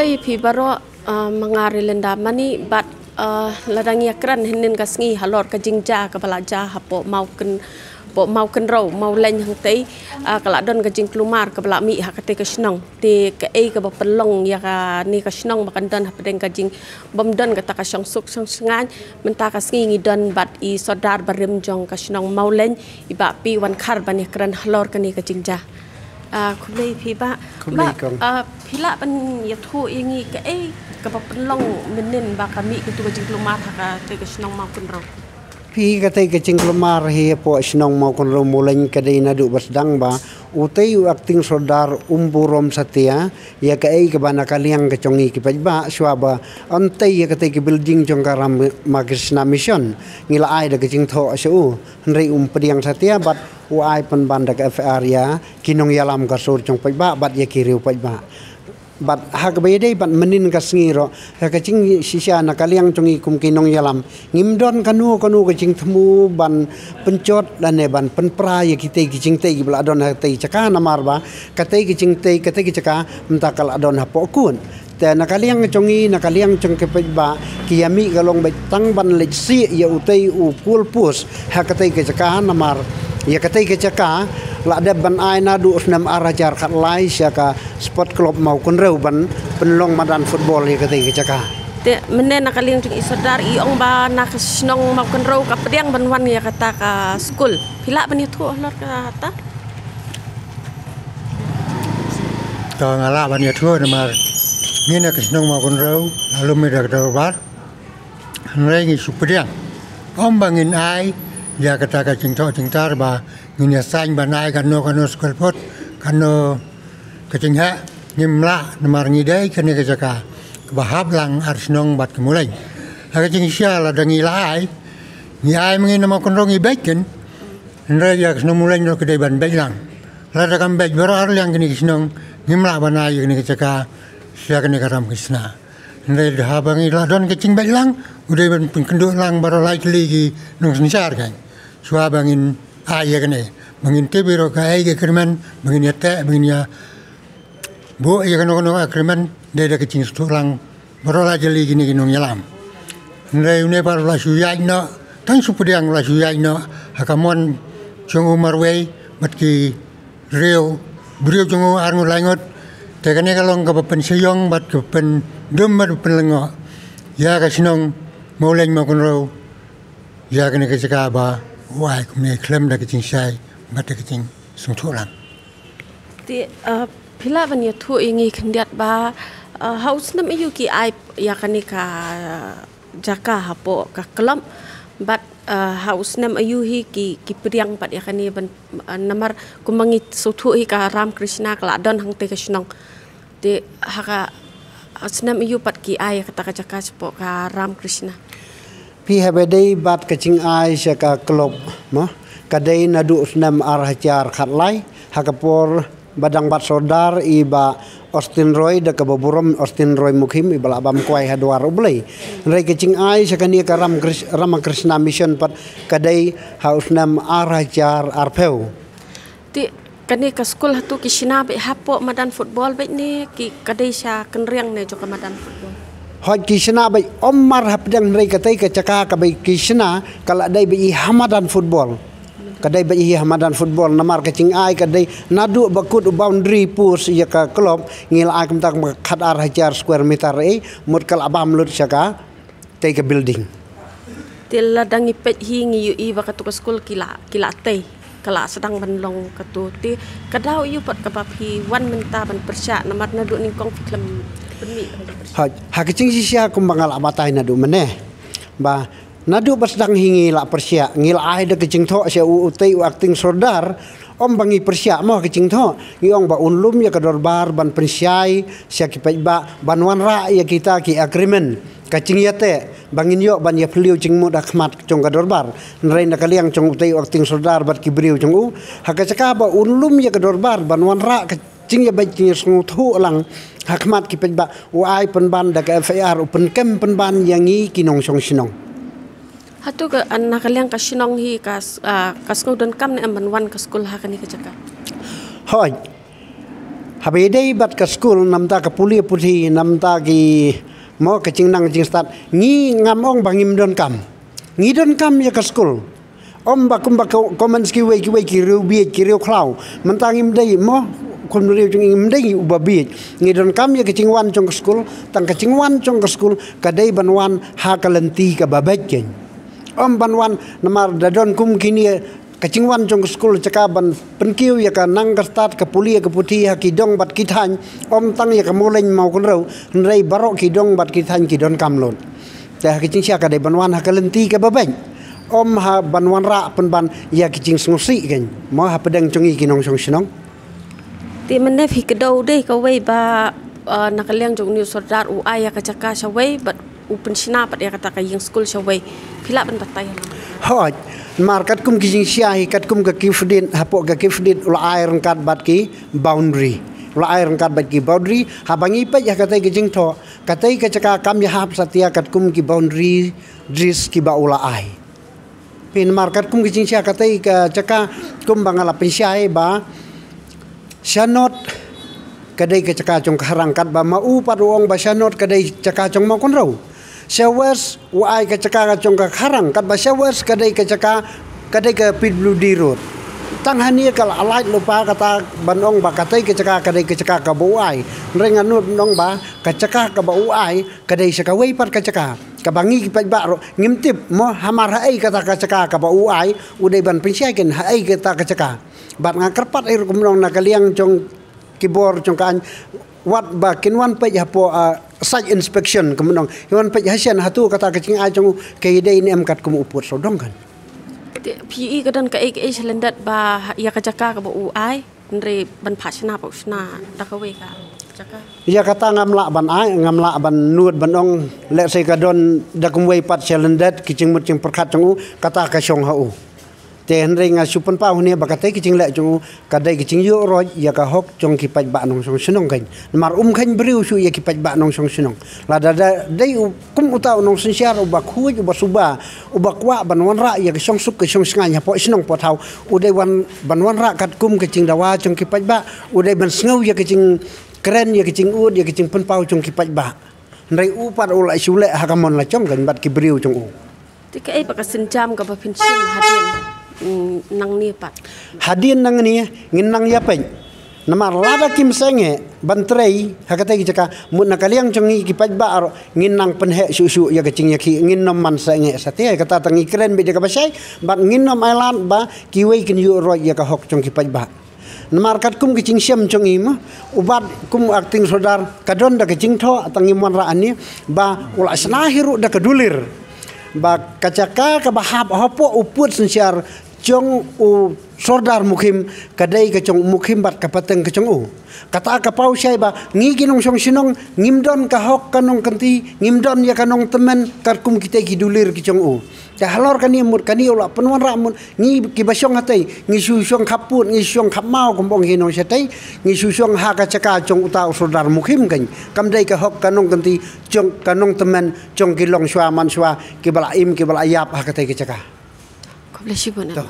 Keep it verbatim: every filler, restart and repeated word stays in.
Ei phi baroh, ah, ma nga Relinda Mani bad, ah, la dang ïakren hynnin ka sngi halor ka jingjia kaba la jia hapoh Mawkyn, hapoh Mawkynrew Mawleng hangtei, ah, ka la don ka jingkulmar kaba la mih ha katei ka shnong. Te kaei kaba pynlong ïa kane ka shnong ba kan don hapdeng ka jingbymdon kata ka shongsuk shongsngain. Mynta ka sngi ngi don bad i Sordar barim jong ka shnong Mawleng, i Bah P. Wankhar ban ïakren halor kane ka jingjia. Ah, khublei phi Bah. Khublei Bah, kong. Ah, phi lah ban ïathuh ïa ngi kaei kaba pynlong mynnin ba ka mih katu ka jingkulmar ha katei ka shnong Mawkynrew? Phi, katei ka jingkulmar hi hapoh shnong Mawkynrew Mawleng ka dei naduh ba sdang ba utei u Acting Sordar um burom satia ïa kaei kaba na ka liang ka jong ngi ki paidbah shuwa ba un tei ïa katei ka building jong ka Ramakrishna Mission. Ngi la ai da ka jingthoh sha u, hynrei um pdiang satia bad u ai pynban da ka F I R ïa ki nongïalam ka sur jong paidbah bad ïa ki riew paidbah. Bad ha kaba ïadei bad mynnin ka sngi ruh, ha ka jingshisha na ka liang jong ngi kum ki nongïalam, ngim don kano kano ka jingthmu ban pynjot lane ban pynpra ïa kitei ki jingtei kiba la don ha katei jaka namar ba katei ki jingtei, katei ki jaka mynta ka la don hapoh kut. Te na ka liang jong ngi, na ka liang jong ki paidbah, ki ïa mih ka long beit tang ban leit sih ïa utei u goal post ha katei ka jaka namar ïa katei ka jaka la dep ban ai naduh u snem ar hajar khatlai sha ka Sport Club Mawkynrew ban pynlong madan football ïa katei ka jaka. Te mynne na ka liang jong i Sordar i ong ba na ka shnong Mawkynrew ka pdiang ban wan ïa kata ka skul. Phi lah ban ïathuh halor kata? To nga lah ban ïathuh namar ngi na ka shnong Mawkynrew la lum ïa da ka dorbar. Hynrei ngi shu pdiang. Ym ba ngin ai ïa kata ka jingthoh jingtar ba ngin ïa saiñ ban ai kano kano square foot, kano ka jingheh, ngim lah namar ngi dei kane ka jaka kaba hap lang ar shnong bad ka Mawleng. Ha ka jingshisha lada ngi la ai, ngi ai ma ngi na Mawkynrew ngi beit kin. Hynrei ïa ka shnong Mawleng ruh ka dei ban beit lang. Lada kam beit baroh ar liang kane ka shnong, ngim lah ban ai ïa kane ka jaka sha kane ka Ramakrishna. Hynrei haba ngi la don ka jingbeit lang, u dei ban pynkynduh lang baroh lai tylli ki nongsynshar kan. Shuwa ba ngin ai ïa kane, ba ngin tip ïa ka ei ka agreement, ba ngin ïa teh, ba ngin ïa buh ïa kano kano ka agreement, dei da ka jingsngewthuh lang baroh lai tylli kine ki nongïalam. Hynrei une pat u la shu ïaid noh, tang shu pdiang u la shu ïaid noh ha ka mon jong u marwei bad ki riew briew jong u ar ngut lai ngut. Te kane ka long kaba pynshaiong bad kaba pyndum bad pynlyngngoh ïa ka shnong Mawleng Mawkynrew ïa kane ka jaka ba u ai kumne khlem da ka jingshai bad da ka jingsngewthuh lang. Te, ah, phi lah ban ïathuh ïa ngi khyndiat ba, ah, ha u snem aïu ki ai ïa kane ka jaka hapoh ka club bad, ah, ha u snem aïu hi ki, ki pdiang pat ïa kane ban, ah, namar kumba ngi sngewthuh hi ka Ramakrishna ka la don hangtei ka shnong. Te ha ka, ha u snem aïu pat ki ai ïa kata ka jaka shapoh ka Ramakrishna? Phi, haba dei bad ka jingai sha ka club, mo, ka dei naduh u snem ar hajar khatlai, ha ka por ba dang bat Sordar i Bah Austin Roy da kaba burom Austin Roy Mukhim iba la bam kwai ha dwar U Blei. Hynrei ka jingai sha kane ka Ram Kris-, Ramakrishna Mission pat ka dei ha u snem ar hajar arphew. Te kane ka skul hato ki shna beit hapoh madan football beit ne ki, ka dei sha kynriang ne jong ka madan football? Hooid, ki shna beit, ym mar hapdeng, hynrei katei ka jaka kaba ki shna ka la dei beit hi ha madan football. Ka dei beit hi ha madan football namar ka jingai ka dei naduh ba kut u boundary post ïa ka club ngi la ai kumta kumba khatar hajar square meter, eh, mut ka la bam lut sha katei ka building. Te lada ngi peit hi ngi ïohi ba katu ka skul ki la, ki la tei, ka la sdang ban long katu. Te ka daw aïu pat kaba phi wan mynta ban pyrshah namar naduh nyngkong phi khlem pynmih ban pyrshah? Ha, ha ka jingshisha kumba nga la batai naduh mynne ba naduh ba sdang hi ngi la pyrshah, ngi la ai da ka jingthoh sha u, utei u acting sordar, ym ba ngi pyrshah mo ha ka jingthoh, ngi ong ba un lum ïa ka dorbar ban pynshai sha ki paidbah ban wanrah ïa kita ki agreement, ka jingïateh ba ngin ïoh ban ïa phylliew jingmut ha khmat jong ka dorbar. Hynrei na ka liang jong utei u acting sordar bad ki briew jong u, ha ka jaka ba un lum ïa ka dorbar ban wanrah ka jingïabeit jingïasngewthuh lang ha khmat ki paidbah, u ai pynban da ka F I R, u pynkem pynban ïa ngi ki nongshong shnong. Hato ka, na ka liang ka shnong hi ka s-, ah, ka sngewdonkam ne em ban wan ka skul ha kane ka jaka? Hooid. Haba ïadei bad ka skul, namta ka pule puthi, namta ki mo ka jingnang jingstad, ngi ngam ong ba ngim don kam. Ngi don kam ïa ka skul. Ym ba kumba ko-, comment kiwei kiwei ki riewbiej ki riewkhlaw. Mynta ngim dei mo, kum riew jong ngi ngim dei uba biej. Ngi don kam ïa ka jingwan jong ka skul, tang ka jingwan jong ka skul ka dei ban wan ha ka lynti kaba beit kein. Ym ban wan namar da don kum kine ka jingwan jong ka skul jaka ban pynkiew ïa ka nang ka stad ka pule ka puthi ha ki dong bad ki thaiñ, ym tang ïa ka Mawlein Mawkynrew, hynrei baroh ki dong bad ki thaiñ ki don kam lut. Te ha ka jingshisha ka dei ban wan ha ka lynti kaba beit. Ym ha ban wanrah pynban ïa ki jingsngewsih kein. Mo ha pdeng jong ngi ki nongshong shnong. Te mynne phi kdew dei kawei ba, uh, na ka liang jong une u sordar u ai ïa ka jaka shawei bad u pynshna pat ïa kata ka ïing skul shawei. Phi lah ban batai ïa nga? Hooid, namar katkum ki jingshisha hi, katkum ka KIFDID, hapoh ka KIFDID u la ai ryngkat bad ki boundary. U la ai ryngkat bad ki boundary, haba ngi peit ïa katei ka jingthoh, katei ka jaka kam ïahap satia katkum ki boundary dris kiba u la ai. Phi, namar katkum ka jingshisha katei ka jaka, kumba nga la pynshai ba Shanod ka dei ka jaka jong ka Harang, katba ma u pat u ong ba Shanod ka dei jaka jong Mawkynrew. Sha West u ai ka jaka jong ka Harang, katba Sha West ka dei ka jaka, ka dei ka PWD road. Tang hangne ka la lait lypa kata ban ong ba katei ka jaka ka dei ka jaka kaba u ai. Hynrei nga nud ban ong ba ka jaka kaba u ai ka dei sha kawei pat ka jaka. Kaba ngi ki paidbah ruh ngim tip mo hamar haei kata ka jaka kaba u ai, u dei ban pynshai kein haei kata ka jaka. Bad nga kyrpad ei ruh kumno na ka liang jong ki bor jong ka aiñ, wat ba kin wan peit hapoh, ah, site inspection kumno, kin wan peit hasien hato kata ka jingai jong u ka dei ne em katkum u pud sawdong kein. Te phi i ka don kaei kaei shalyndet ba ïa ka jaka kaba u ai, hynrei ban phah shna pat u shna da kawei ka jaka. Ïa kata ngam lah ban ai, ngam lah ban nud ban ong, lehse ka don da kumwei pat shalyndet ki jingmut jingpyrkhat jong u, kata ka shong ha u. Te hynrei nga shu pynpaw hangne ba katei ka jingleh jong u ka dei ka jingïoh roit ïa ka hok jong ki paidbah nongshong shnong kein. Namar um kheiñ briew shuh ïa ki paidbah nongshong shnong. Lada da dei u kum uta u nongsynshar uba khuid, uba suba, uba kwah ban wanrah ïa ka shongsuk ka shongshngaiñ hapoh shnong poh thaw, u dei wan ban wanrah katkum ka jingdawa jong ki paidbah, u dei ban sngew ïa ka jingkren, ïa ka jingud, ïa ka jingpynpaw jong ki paidbah. Hynrei u pat u la shu leh ha ka mon la jong kein bad ki briew jong u. Te kaei pat ka sienjam kaba phin shim hadien, mm, nangne pat? Hadien nangne ngin nang ïapeit. Namar lada kim sangeh ban trei ha katei ka jaka, mut na ka liang jong ngi ki paidbah ruh ngin nang pynheh shuh shuh ïa ka jingïakhih, ngin nym man sangeh satia. Kata tang ngi kren beit da kaba shai bad ngin nym ailad ba kiwei kin ïoh roit ïa ka hok jong ki paidbah. Namar katkum ka jingshem jong ngi mo, u Bah kum u acting sordar ka don da ka jingthoh, tang ngim wanrah hangne, ba u la shna hi ruh da ka dulir ba ka jaka kaba hap hapoh u pud synshar jong u sordar mukhim ka dei ka jong u mukhim bad ka pateng ka jong u. Kata ka paw shai ba ngi ki nongshong shnong ngim don ka hok ka nongkynti, ngim don ïa ka nongtymmen katkum kitei ki dulir ki jong u. Te halor kane mut kane u la pynwanrah mut ngi kiba shong hatei ngi shu shong khap pud, ngi shu shong khap maw, kumba ong hi nong shatei, ngi shu shong ha ka jaka jong uta u sordar mukhim kein. Kam dei ka hok ka nongkynti jong ka nongtymmen jong ki longshuwa manshuwa kiba la im kiba la ïap ha katei ka jaka. Khublei shibun. To.